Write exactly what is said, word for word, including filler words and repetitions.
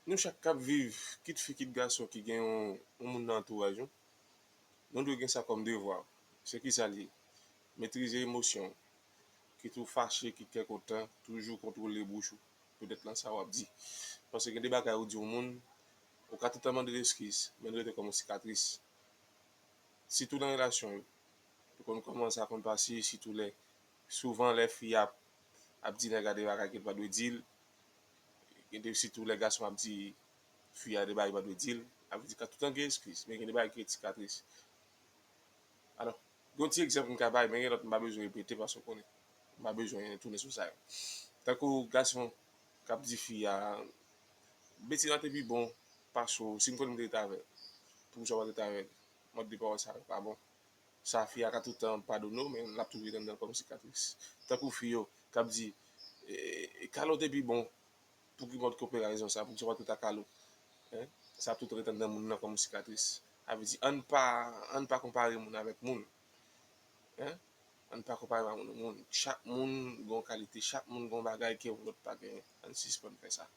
Nou chak k ap viv, kit fi, kit gason ki gen yon, yon moun nan antouraj nou, nou dwe gen sa kòm devwa. Se ki sa l ye? Metrize emosyon w. Kit ou fache, kit kè kontan, toujou kontwole bouch ou. Petèt nan sa w ap di. Paske gen de bagay ou di yon moun, ou ka toutan mande l eskiz, men l rete kòm yon sikatris. Sitou nan relasyon yo. Ou konn kòman sa konn pase, sitou lè, souvan lè fi ap, ap di nèg la de bagay ke l pa dwe di l, gen de, sitou lè gason ap di fi a de bagay li pa dwe di l, sa vle di ka toutan gen eskiz, men gen de bagay ki ret sikatris. Alò, gen yon ti egzanp m ka bay, men gen lòt m pa bezwen repete paske w konnen. M pa bezwen tounen sou sa yo. Tankou gason k ap di fi a, betiz la te pi bon pase w, si m konnen m te rete avè l, poukisa w pa t rete avè l? Mòd de pawòl sa yo pa bon. Sa fi a ka toutan padone w, men l ap toujou ret anndan l kòm sikatris. Tankou fi yo k ap di, e, e, kale w te pi bon, pou ki mòd konparezon sa, poukisa w pa t rete ak kale w? Hein? Sa ap toutan ret anndan moun nan kòm sikatris. Sa vle di, ann pa, ann pa konpare moun avèk moun. Hein? Ann pa konpare moun, moun. Chak moun gen yon kalite, chak moun gen yon bagay ke yon lòt pa genyen. Ann sispann fè sa.